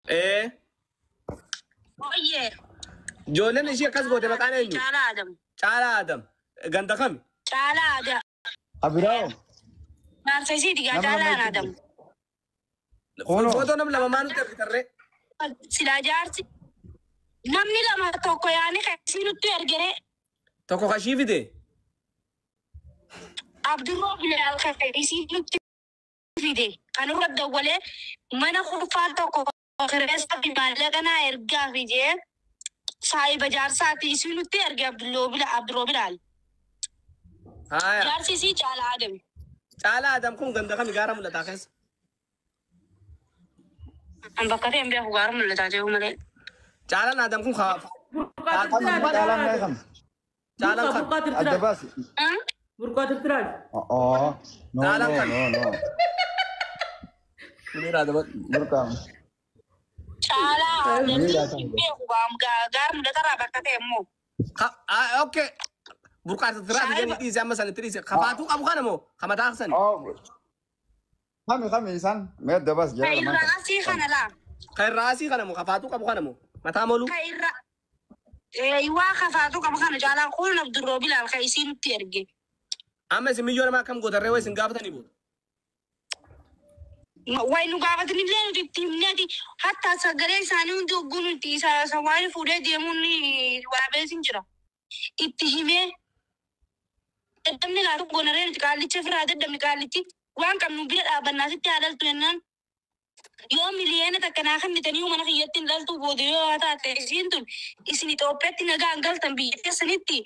Ee. Ooyyee. Ijoolleen ishii akkas goote maqaan eenyu? Caalaa Adam. Caalaa Adam. Ganda kami? Caalaa Adam. Abiraa'o. Jaarsa isiiti gaa Nama Caalaan lama Adam. Kunoo. Footoo nam lama maa nutti argitarree? Silaa jaarsi. Namni lama tokko yaani kan isii nutti ergere Tokko kashii fide. Abdurroo Bilaal kan isii nutti fide kan irra dawwalee mana kurfaa tokko kireessa fi maallaqa naa ergaa fi jee saayiba jaarsaati isii nutti erge Abdurroo Bilaal. Haaya. Jaarsi isii Caalaa Adam. Caalaa Adam kun ganda kami gaara mul'ataa keessa? An bakka ta'e hin beeku gaara mul'ataa jiru malee. Caalaan Adam kun haa. Burqaa Caalaan tirtiraati. meeqam? Caalaan Burqaa kan. burqaa Adda tirtiraati. baasi. Burqaa tirtiraati. Oh, no, Caalaan no, kan. no, no. Muniir Adam. Burqaa. Caalaa Adam Muniir Adam. hin beeku gaara mul'atarraa bakka ta'e immoo. Okay. Burqaa tirtiraati jedhanii dhiise amma sanitti dhiise. Kafaatuu qabu kana moo? Kamataa sani? Oh, kami kami isaan mee adda baasi Ka jara lamaan irraa asii kana laa. Kan irraa asii kana moo? Kafaatuu qabu kana moo? Mataa moluu? Ka irra waa kafaatu qaba kana caalaan kun Abdurroo Bilaal ka isii nutti erge. Amma isin miyyoo namaa akkam gootarree waa isin gaafatanii booda. Wayi nu gaafatanillee nuti itti himneeti hatta sagalee isaanii hundi hogguu nuti isa waan fuudhee deemuun waraabessi hin jira. Itti himee daddabni laatu gonaree nuti qaallicha ofirraa daddabni qaallichi waan qabnu bira dhaabannaa sitti haa dhaltu jennaan yoo miliyoona takka naa kennitanii mana kiyyatti hin dhaltu booda yoo haa taate isiin tun isin Itoophiyaatti nagaan galtan biyya keessanitti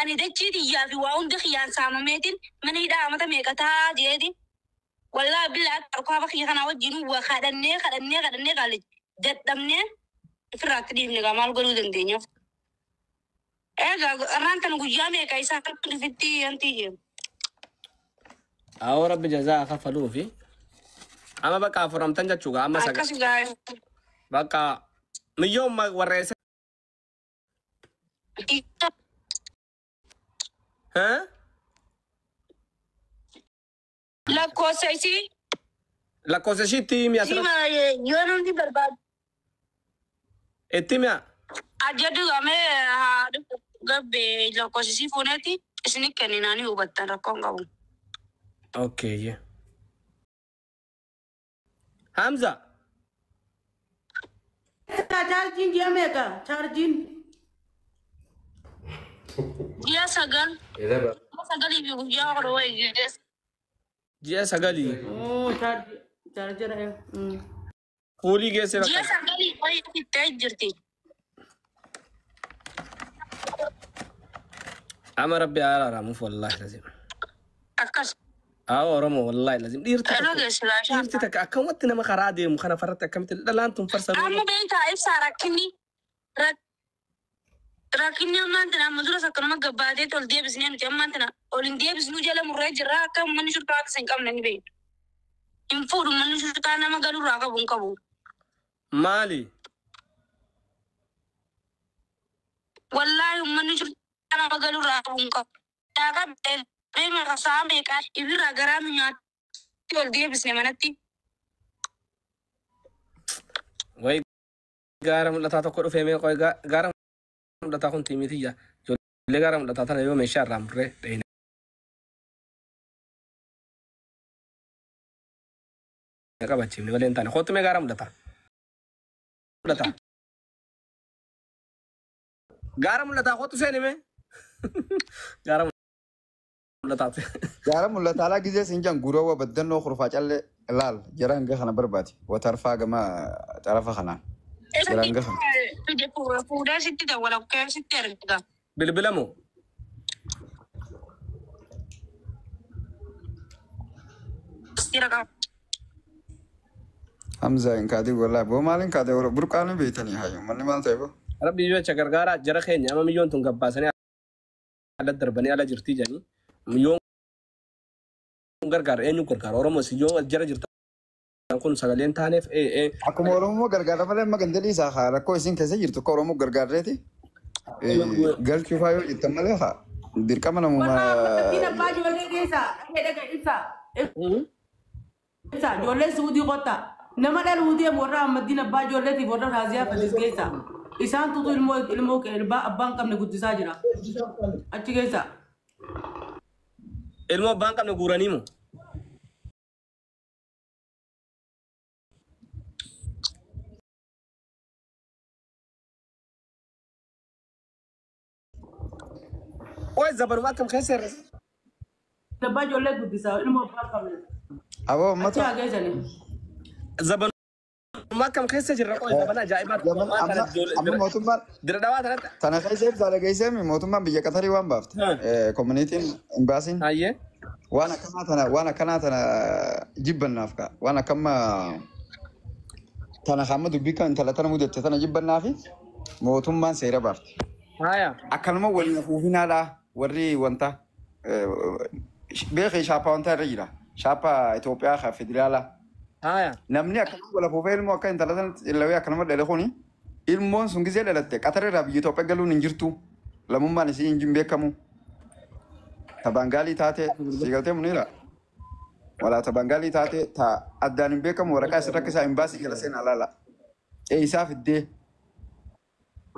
ani dachii xiyyaa fi waa hunda kiyyaan saamameetiin mana hidhaa amata meeqa taa'aa jeeti. Wallaahi billaa harkaa kiyya kanaa wajjin waa kadhannee kadhannee kadhannee qaallichi dadhabnee ofirraatti dhiifne gaa maal godhuu dandeenyaaf. Egaa irraan tan guyyaa meeqa isaan dhufitti yanti jeemu. Awoo rabbi jazaa kaffaluufi. Amma bakka afuramtan jechuudha amma sagal. Akkas gaa Bakka miyyoon warra eessa? Haa? Lakkoofsa isii Lakkoofsa ishii itti himi asirratti. Sima yoo namni barbaadu Itti himi. ajjaddu gamee haa dhufu gabbee lakkoofsa isii fuuneeti isin kenninaanii hubattan rakkoo hin qabu. Okay. Hamza. Chaarjiin ji'a meeqa? Chaarjiin. Ji'a 9. Ji'a 9 fi guyyaa 10 wayii jedhes. Ji'a 9. Oo chaarjii. Chaarjera. Fuulii geesse Ji'a bakka. 9 wayii fittee jirti. Amma rabbi araaramuuf wallaahi lazim. Akkas. Haa Oromoo wallaahi lazim. Dhiirti Eloo tokko. geesse laashaa. Dhiirti takka akkamatti nama karaa deemu kana farratti akkamitti dhalaan tun farsa Amma beektaa ibsaa rakkinni rakkinni ammaan tana amma duras akkanuma gabbaateetti ol deebisnee nuti ammaan tana ol hin deebisnuu jala murree jirra akka manni shurtaa akka hin qabne ni beektu. Hin fuudhu manni shurtaa nama galurraa qabu hin qabu. Maali? Wallaahi uummanni shurtaa nama galurraa qabu hin qabu. Daaka beekaa sa'a meeqaa ibirraa garaa nu nyaatti ol deebisne manatti. Wayi gaara mul'ataa tokko dhufee mee qoy gaara mul'ataa kun tiimitiyya. Ijoollee gaara mul'ataa tana yoo meeshaa irraa murree dhayine qabachiifne malee hin taane. Kottu mee gaara mul'ataa. Mul'ataa. Gaara mul'ataa kottu seeni mee. Gaara mul'ataati. Gaara mul'ataa alaa gizee siin jaan guroo baddannoo kurfaa callee laal jara hanga kana barbaade watarfaa gama xarafa kanaan. Jara hanga kana. Fide fuudhee sitti dawwala sitti erga. Bilbila moo? Sira qaba. Hamza hin kaadii wallaahi boo maal hin kaadee burqaan hin beektanii hayyuu manni maal ta'e boo. Rabbi jecha gargaara jara keenya amma miyyoon tun gabbaasanii ala darbanii ala jirtii jedhanii miyyoon gargaara eenyu gargaara Oromoo si yoo jara jirtan kun sagaleen taaneef Akkuma Oromoo gargaara malee amma gandalii isaa haa rakkoo isin keessa jirtu akka Oromoo gargaarreeti. Galchuu faa yoo jettan malee haa dirqama namuma. Warra fakkiin abbaa ijoollee keessaa dhagee dhagee ibsaa. Ibsaa ijoollee suudii qottaa. Nama dhaluu deemu warra Ahmadiin abbaa ijoolleetiif warra Raaziyaa Fadis keessa. Isaan tutu ilmoo ilmoo abbaan hin qabne guddisaa jira. Achi keessa. Ilmoo abbaan hin qabne guuranii moo? Oye, zabanuma akkam keessa irra. Abbaa ijoollee guddisaa ilmoo abbaa hin qabne. Aboo Achi uummata haa geessani. Zabanuma akkam keessa jirra qoy zabana ajaa'ibaatu. Amma mootummaan Dira dhawaa tanatti. tana keessa ibsaa dhageessee mootummaan biyya Qatarii waan baafte. Communityn imbaasiin Hayyee. waan akkanaa tana jibbannaaf ka waan akkamma tana hamma dubbii kan intala tana mudatte tana jibbannaafi mootummaan seera baafte. Haya. Akkanuma waliin afuufinaadha warri wanta beekee shaappaa wanta irra jira, shaappaa Itoophiyaa ka federaalaa. Haya. Namni akkanuma wal afuufee ilmoo akka intala tana illawee akkanuma dhale kuni, ilmoon sun gizee dhalatte Qatar irraa biyya Itoophiyaa galuun hin jirtu, lammummaan isii hin beekamu. Ta Baangaalii taate siigaltee muniira. Walaa ta Baangaalii taate ta addaan hin beekamu, waraqaa isirra akka isaa imbaasii jala seenaa laala. Eeyisaa fiddee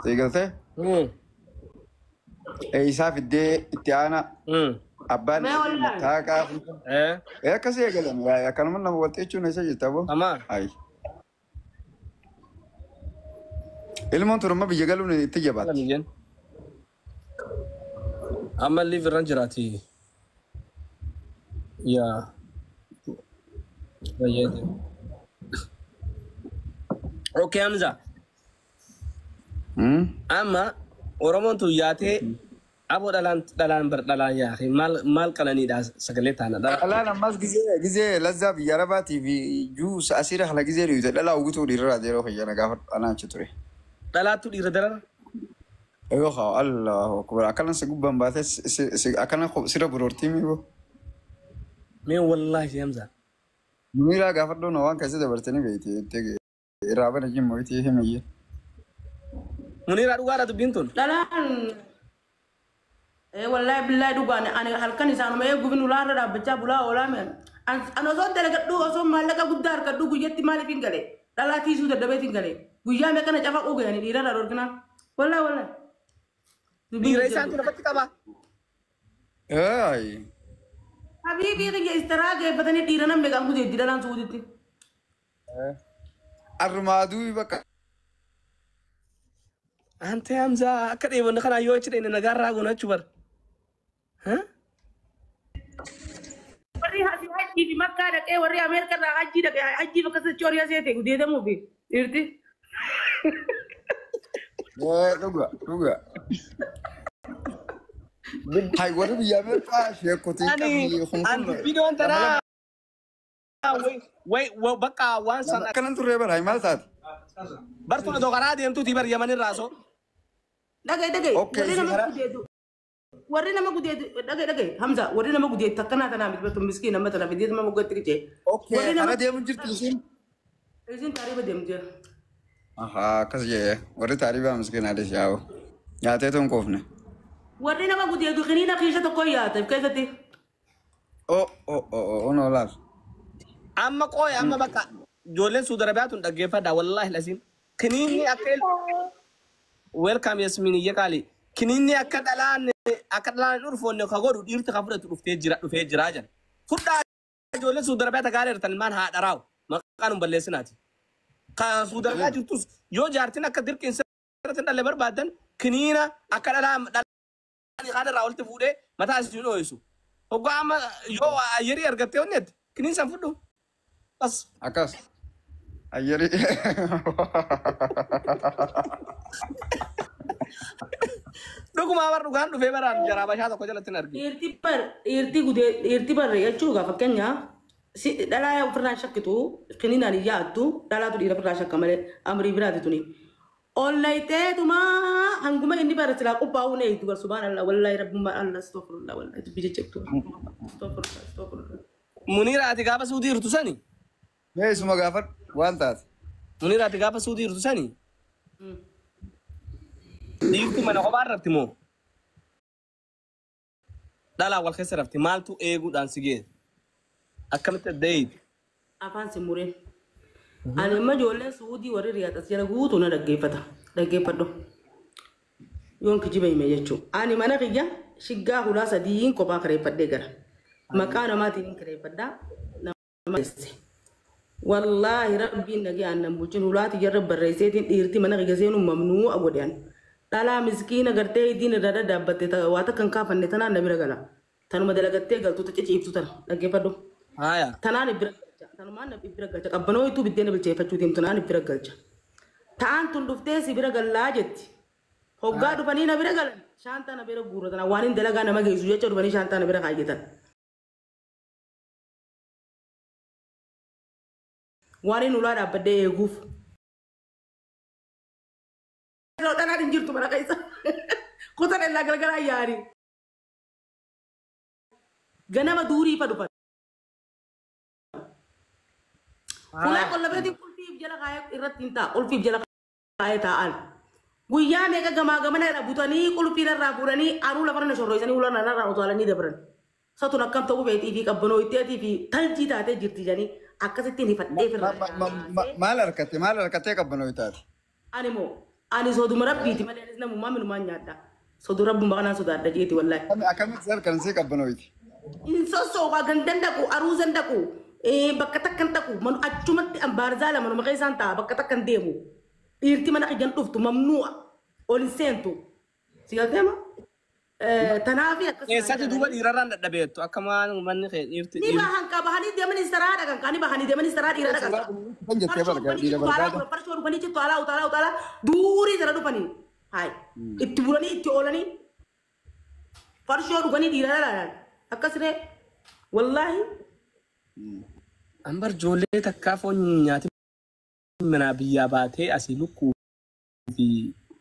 siigaltee eeyisaa fiddee itti aana abbaan Mee wallaan? mattaaqaa. Eh. Ee, akkasii eegalan akkanuma nama wal jechuun eessa jirta aboo? Amaa. Ayi. Ilmoon tun amma biyya galuun itti jabaatti. Jen. Amma live irran jiraati. Yaa. Bayyee. Okay, Hamza. Amma Oromoon tun yaatee aboo dhalaan dhalaan bar dhalaan yaate maal maal qananiidha sagalee taana dhala. Dhalaan ammas gizee lazzaa biyya Arabaatii fi juus asiira kana gizee dhiite dhalaa ugutuu dhiirarraa yeroo fayyana gaafa anaa achi ture. Dhalaattu dhiira darara. Yoo haa, Allahu akbar, akkana si gubbaan baatee akkana sirra buroortii miiboo. Mee wallaahi Hamza. Miiraa gaafadhuun waan keessa dabartanii beekti irraa bana jimmoo itti himiyyee. Muniraa, dhugaadha dubbiin tun. Dhalaan wallaahi billaahi dhugaan ani halkan isaanuma eeguuf ulaarra dhaabbachaa bulaa oolaa mi'an. An osoo dalagadhu, osoo maallaqa guddaa harkadhu, guyyatti maaliif hin galee? Dhalaa tiisuu dadhabeet hin galee. Guyyaa meeqana cafaquu gahanii dhiirarra dhorkinaa. Wallaahi wallaahi. Dhiira isaantu lafatti qaba. Ay. Habiibii kiyya istaraa geeffatanii dhiira nan meeqaan gudeetti dhalaan suuditti. Armaaduu bakka. Ante Hamza, akka dheebonne kanaa yoo achi dheene nagaarraa goona jechuu bar. Warri asii hajjii fi makkaa dhaqee, warri Ameerikaa irraa hajjii dhaqee, hajjii bakka sochii horii asii ta'e gudeedamuufi dhiirti. Dhuga dhuga. Hay, warri biyya Ameerikaa sheekotii Ani qabdi kun an dubbiin waan tanaa way way bakka waan sana akkanan turree bara maal taate? Bartuun otoo karaa deemtuuti bar Yaman irraa so. Dhagaye dhagaye. Okay, Warri nama karaa- gudeedu. Warri nama gudeedu dhagaye dhagaye Hamza, warri nama gudeedu akkanaa tanaa miti battu miskiin nama tana fideet nama moggaatti qicee. Okay, Warri nama karaa deemu jirti isiin. Isin taariba deemu jira. Ahaa, akkas jee warri taaribaa miskiin alis yaa'u. Nyaatee tun quufne. Warri nama gudeedu kiniina kiisha tokko yaata keessatti. Oh oh oh oh onoo laal. Amma qooya amma bakka ijoolleen Suudi Arabiyaa tun dhaggeeffadha wallaahi lasiin. Kiniinni akka welcome Yasmin iyya qaali. Kiniinni akka dhalaan hin ulfoonne ka godhu dhiirti ka fudhatu dhuftee jira dhufee jira jedha. Fudhaa, ijoolleen Suudi Arabiyaa tagaa dheertan ilmaan haadha raawu maqaan hin balleessinaati. Ka Suudi Arabiyaa jirtus yoo jaartiin akka dirqiin sirriitti hin dhalle barbaaddan, kiniina akka dhalaan dhalaan haadha irraa walitti fuudhee mataa isii dhooyisu. Hoggaa amma yoo ayyarii argattee onnetti kiniin san fudhu. Bas. Akkas. Ayyarii. Dhugumaa bar dhugaan dhufee baraan jaraa bashaa tokko jalatti hin argine. Dhiirti bar dhiirti gudee dhiirti barre jechuudha, fakkeenya si dhalaa ofirraa shakkitu kiniinaan hin yaaddu, dhalaatu dhiira ofirraa shakka malee amrii biraati tuni. Ollayiteetuma hanguma inni bara silaa qophaa'uu na eegdu, subhaanallah, wallaahi rabbummaa Allah, astaghfirullah, wallaahi dubbii jechuu, astaghfirullah, astaghfirullah. Muniira, ati gaafa suudii jirtu sani. Mee isuma gaafadhu waan taate. Muniira, ati gaafa suudii jirtu sani. Dhiirti mana kophaa irratti moo? Dhalaa wal keessa rafti maaltu eeguudhaan si geesse? Akkamitti adda eegi? Afaan si mureen. Ani amma ijoolleen Suudii warri Riyaad as jala guutuu na dhaggeeffata. Dhaggeeffadhu. Yoon kijiba hime jechuudha. Ani mana kiyya shiggaa hulaa sadiin kophaa kireeffadhee gara. Maqaa namaatiin hin kireeffadhaa. Nama geesse. Wallaahi rabbiin nagee aannan bulchin hulaati jarra barreesseetiin dhiirti mana kiyya seenuun mamnuu godhan. Dhalaa miskiina gartee idiin irra daddaabbatte waa takka hin kaafanne tanaan na bira gala. Tanuma dalagattee galtu ciciibtu tana dhaggeeffadhu. Haaya. Tanaan bira galcha. Tanumaan na bira galcha. Qabbanoo ituu biddeena bilcheeffachuu deemtu tanaan bira galcha. Ta'aan tun dhuftee si bira gallaa jetti. Hoggaa dhufanii na bira galan. Shaantaa na bira guurratan. Waan hin dalagaa nama geessu jecha dhufanii shaantaa na bira kaayyatan. Waan hin ulaa dhaabbadhee eeguuf. Dhalaan hin jirtu mana keessa. Kutan illaa galgalaa yaari. Ganama durii fa dhufan. Ulaa qollabeetiin qulfiif jala kaayee irratti hin ta'a. Qulfiif jala kaayee taa'an. Guyyaa meeqa gamaa gamana irra butanii qulfii irraa fuudhanii anuu lafa na shorroisanii ulaan irraa utaalanii dabran. Satun akkam ta'uu beetii fi qabbanoo itteetii fi taljii taatee jirti jedhanii akkasittiin hifadhee firra. Maal harkatte maal harkattee qabbanoo taate? Ani moo ani soduma rabbiiti malee anis namummaa minumaan nyaadha. Sodu rabbuma kanaan sodaadha jeeti wallaahi. Akkamitti harkan sii qabbanooyti? Hin sossooqa gandan dhaqu aruusan dhaqu bakka takkan dhaqu manu achumatti ambaarzaa lama manuma keessaan ta'a bakka takkan deemu. Dhiirti mana kiyyan dhuftu mamnu'a ol hin seentu. Si galteema? Tanaafi akkasuma. Keessatti duuba dhiirarraan dadhabeettu akka maan manni kee dhiirti. Ni bahan ka bahanii deemanii saraa dhaqan kaanii bahanii deemanii saraa dhiira dhaqan. Kan jettee barga dhiira barbaada. Farshoo dhufanii jettu alaa utaalaa utaalaa duurii sana dhufanii. Hayi itti bulanii itti oolanii farshoo dhufanii dhiira dhaqan akkasiree wallaahi. Ambar ijoollee takkaa foon nyaatee manaa biyyaa baatee asii lukkuu fi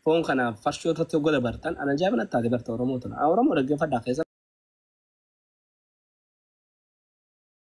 foon kana farshoo irratti hogga dabartan ana jaabina taate barta Oromoo tana. Oromoo dhaggeeffadhaa keessa.